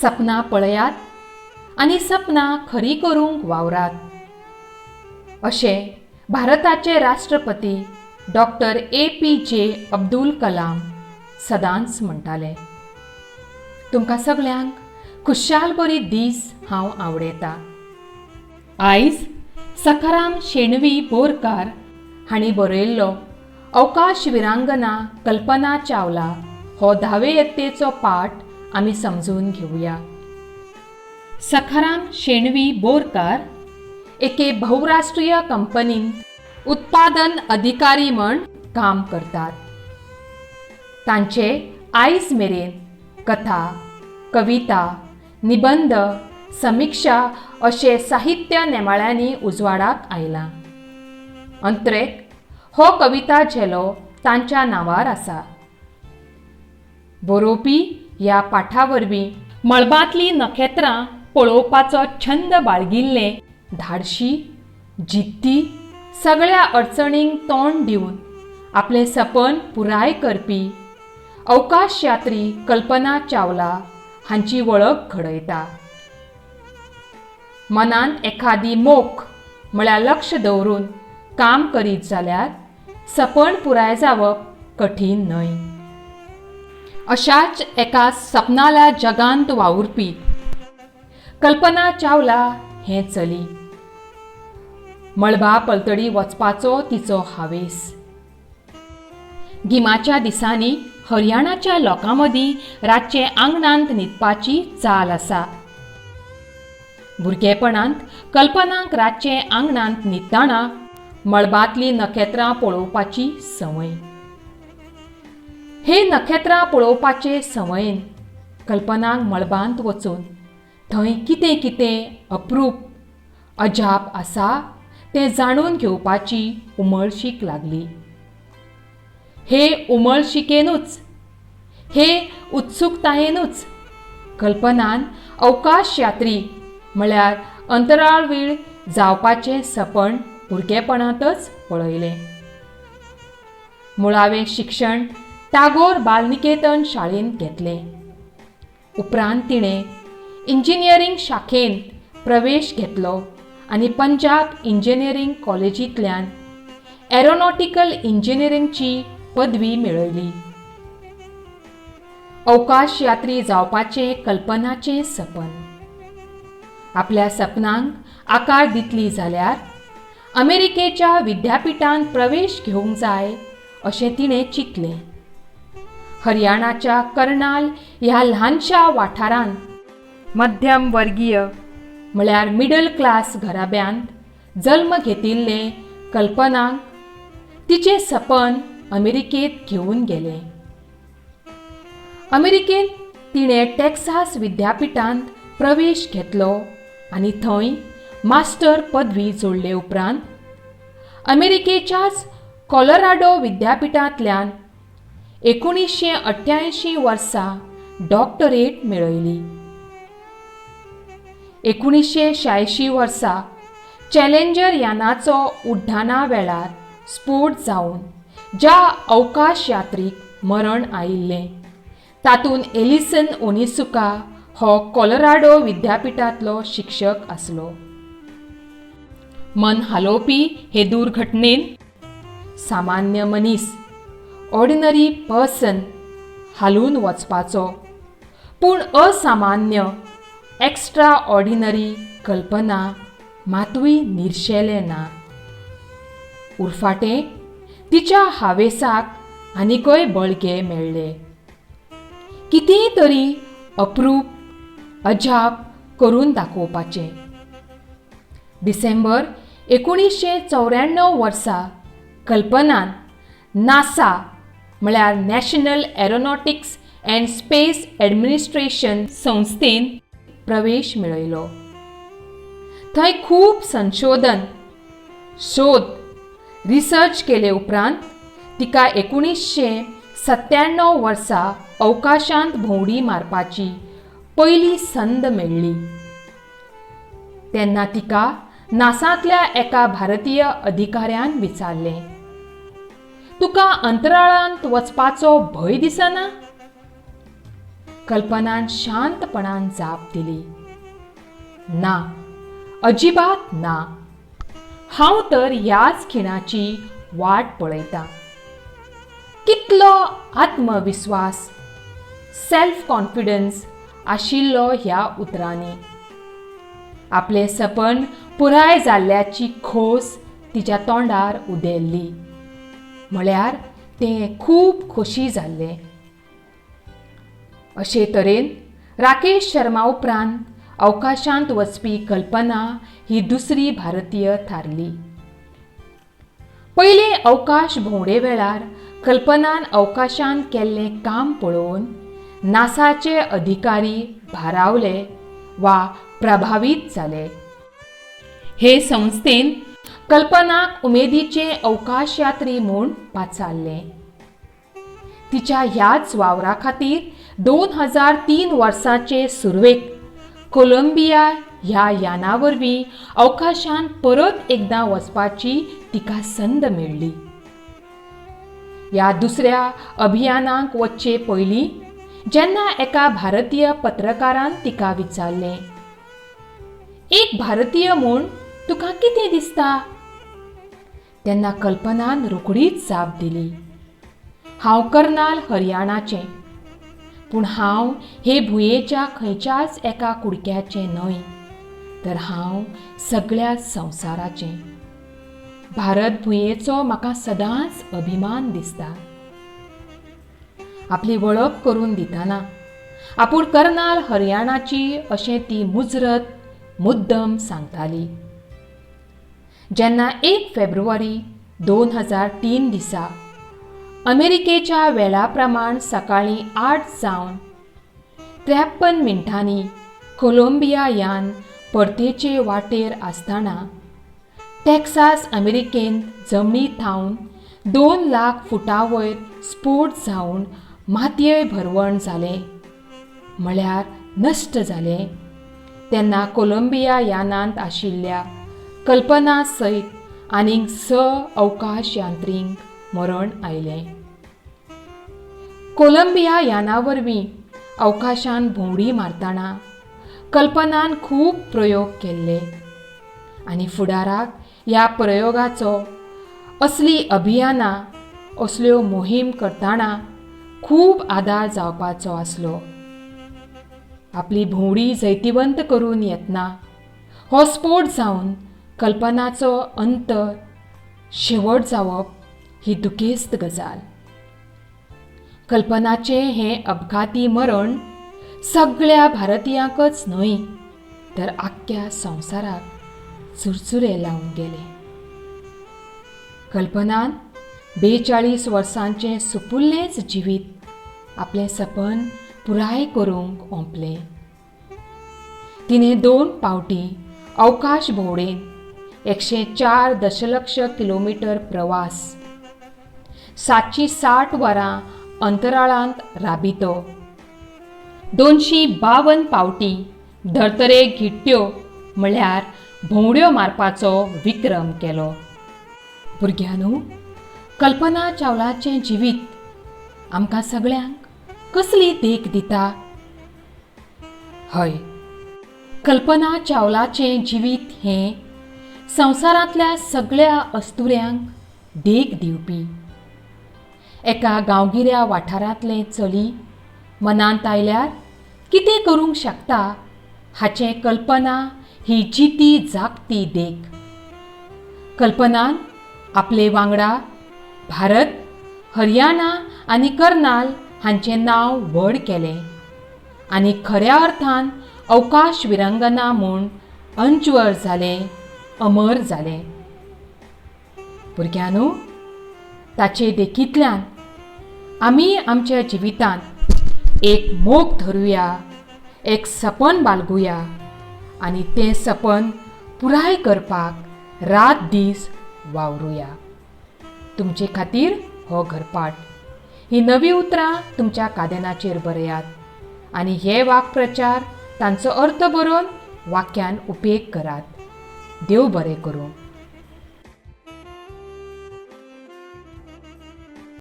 सपनां पळयात आनी सपनां खरीं करूंक वावरात, अशें भारताचे राष्ट्रपती doctor A P J Abdul Kalam सदांच म्हणटाले. तुमकां सगल्यांक खुशाल बरी दीस हांव आवडयतां. आयज सखाराम शेणवी बोरकार हांणी बरयल्लो अवकाश विरांगना कल्पना चावला हो धावे यत्तेचो पाठ आमी समजून घेवया. सखाराम शेणवी बोरकार एके बहुराष्ट्रीय कंपनींत उत्पादन अधिकारी म्हण काम करतात. तांचे आयज मेरेन कथा, कविता, निबंद, समिक्षा अशें साहित्य नेमाळ्यांनी उजवाडाक आयलां. अंत्रेक हो कविता झेलो तांच्या नांवार आसा. बरोवपी ह्या पाठा वरवीं मळबांतलीं नखेत्रां पळोवपाचो छंद बाळगिल्ले धाडशी, जिद्दी, सगळ्या अडचणींक तोंड दिवन आपलें सपन पुराय करपी अवकाशयात्री कल्पना चावला हांची वळख घडयता. मनांत एखादी मोख म्हळ्यार लक्ष दवरून काम करीत जाल्यार सपन पुराय जावप कठीण न्हय. अशाच एका सपनाल्या जगांत वावुरपी कल्पना चावला हें चली. मळबा पलतडी वचपाचो तिचो हावेस. गिमाच्या दिसांनी हरियाणाच्या लोकां मदीं रातचें आंगणांत न्हिदपाची चाल आसा. भुरगेपणांत कल्पनाक रातचें आंगणांत न्हिदतना मळबांतलीं नखेत्रां पळोवपाची संवय. हे नखेत्रां पळोवपाचे संवयेन कल्पनाक मळबांत वचून थंय कितें कितें अप्रूप, अजाप आसा तें जाणून घेवपाची उमळशीक लागली. हे उमळशिकेनूच, हे उत्सुकतायेनूच कल्पनान अवकाशयात्री म्हळ्यार अंतराळवीर जावपाचें सपन भुरगेपणांतच पळयलें. मुळावें शिक्षण टागोर बालनिकेतन शाळेंत घेतलें. उपरांत तिणें इंजिनियरींग शाखेंत प्रवेश घेतलो आनी पंजाब इंजिनियरींग कॉलेजींतल्यान एरोनॉटिकल इंजिनियरींगची पदवी मेळयली. अवकाशयात्री जावपाचें कल्पनाचें सपन. आपल्या सपनांक आकार दितली जाल्यार अमेरिकेच्या विद्यापिठांत प्रवेश घेवंक जाय अशें तिणें चिंतलें. हरियाणाच्या कर्नाल ह्या ल्हानशा वाठारांत मध्यम वर्गीय म्हळ्यार मिडल क्लास घराब्यांत जल्म घेतिल्ले कल्पनाक तिचें सपन अमेरिकेंत घेवन गेलें. अमेरिकेंत तिणें टेक्सास विद्यापिठांत प्रवेश घेतलो आनी थंय मास्टर पदवी जोडले उपरांत अमेरिकेच्याच कॉलोराडो विद्यापिठांतल्यान 1988 वर्सा डॉक्टरेट मेळयली. 1986 वर्सा चॅलेंजर यानाचो उड्डाणा वेळार स्फोट जावन ज्या अवकाशयात्रीक मरण आयिल्लें तातूंत एलिसन ओनिसुका हो कॉलोराडो विद्यापिठांतलो शिक्षक आसलो. मन हालोवपी हे दुर्घटनेन सामान्य मनीस, ऑर्डिनरी पर्सन हालून वचपाचो, पूण असामान्य, एक्स्ट्रा ऑर्डिनरी कल्पना मातूय निर्शेलें ना. उरफाटें तिच्या हावेसाक आनीकय बळगें मेळ्ळें, कितेंय तरी अप्रूप, अजाप करून दाखोवपाचें. डिसेंबर 1994 वर्सा कल्पनान नासा म्हळ्यार National Aeronautics and Space Administration संस्थेन प्रवेश मेळयलो. थंय खूब संशोधन, शोध, रिसर्च केले उपरांत तिका 1997 वर्सा अवकाशांत भोंवडी मारपाची पयली संद मेळ्ळी. तेन्ना तिका नासांतल्या एका भारतीय अधिकाऱ्यान विचारलें, तुका अंतराळांत वचपाचो भंय दिसना? कल्पनान शांतपणान जाप दिली, ना, अजिबात ना. हांव तर ह्याच खिणाची वाट पळयतां. कितलो आत्मविस्वास, सेल्फ कॉन्फिडन्स आशिल्लो ह्या उतरांनी. आपलें सपन पुराय जाल्ल्याची खोस तिच्या तोंडार उदेल्ली, म्हळ्यार तें खूब खोशी जाल्लें. अशे तरेन राकेश शर्मा उपरांत अवकाशांत वचपी कल्पना ही दुसरी भारतीय थारली. पयले अवकाश भोंवडे वेळार कल्पनान अवकाशांत केल्लें काम पळोवन नासाचे अधिकारी भारावले वा प्रभावीत जाले. हे संस्थेन कल्पनाक उमेदीचे अवकाशयात्री म्हूण पाचारलें. तिच्या ह्याच वावरा खातीर 2003 वर्साचे सुरवेक कोलंबिया ह्या याना वरवीं अवकाशांत परत एकदां वचपाची तिका संद मेळ्ळी. ह्या दुसऱ्या अभियानाक वचचे पयलीं जेन्ना एका भारतीय पत्रकारान तिका विचारलें, एक भारतीय म्हूण तुका कितें दिसता, तेन्ना कल्पनान रोखडीच जाप दिली, हांव कर्नाल हरियाणाचें, पूण हांव हे भुंयेच्या खंयच्याच एका कुडक्याचें न्हय, तर हांव सगळ्या संवसाराचें. भारत भुंयेचो म्हाका सदांच अभिमान दिसता. आपली वळख करून दितना आपूण कर्नाल हरियाणाची अशें ती मुजरत मुद्दम सांगताली. जेन्ना 1 फेब्रुवारी 2003 दिसा अमेरिकेच्या वेळा प्रमाण सकाळीं 8:53 कोलंबिया यान परतेचे वाटेर आसतना टेक्सास अमेरिकेंत जमनी थावन 2 लाख फुटां वयर स्फोट जावन मातये भरवण जालें, म्हळ्यार नश्ट जालें, तेन्ना कोलंबिया यानांत आशिल्ल्या कल्पना सयत आनीक 6 अवकाश यांत्रींक मरण आयलें. कोलंबिया याना वरवीं अवकाशान भोंवडी मारतना कल्पनान खूब प्रयोग केल्ले आनी फुडाराक ह्या प्रयोगाचो असली अभियानां, असल्यो मोहीम करतना खूब आदार जावपाचो आसलो. आपली भोंवडी जैतिवंत करून येतना हो स्फोट जावन कल्पनाचो अंत शेवट जावप ही दुखेस्त गजाल. कल्पनाचें हें अपघाती मरण सगळ्या भारतीयांकच न्हय तर आख्ख्या संवसाराक चुरचुरे लावन गेले. कल्पनान 42 वर्सांचें सुपुल्लेंच जिवीत आपलें सपन पुराय करूंक ओंपलें. तिणें 2 पावटी अवकाश भोंवडेन 104 दशलक्ष किलोमिटर प्रवास, 760 वरां अंतराळांत राबितो, 252 पावटी धर्तरेक घिट्ट्यो म्हळ्यार भोंवड्यो मारपाचो विक्रम केलो. भुरग्यांनो, कल्पना चावलाचें जिवीत आमकां सगळ्यांक कसली देख दिता? हय, कल्पना चावलाचें जिवीत हें संवसारांतल्या सगळ्या अस्तुऱ्यांक देख दिवपी. एका गांवगिऱ्या वाठारांतलें चली मनांत आयल्यार कितें करूंक शकता हाचें कल्पना ही जिती जागती देख. कल्पनान आपले वांगडा भारत, हरियाणा आनी कर्नाल हांचें नांव व्हड केलें आनी खऱ्या अर्थान अवकाश विरंगना म्हूण अंज्वर जालें, अमर जालें. भुरग्यांनो, ताचे देखींतल्यान आमी आमच्या जिवितांत एक मोग धरुया, एक सपन बाळगुया आनी तें सपन पुराय करपाक रात दीस वावरुया. तुमचे खातीर हो घरपाठ. ही नवी उतरां तुमच्या कादेनाचेर बरयात आनी हे वाक्प्रचार तांचो अर्थ बरोवन वाक्यान उपेग करात. देव बरें करूं.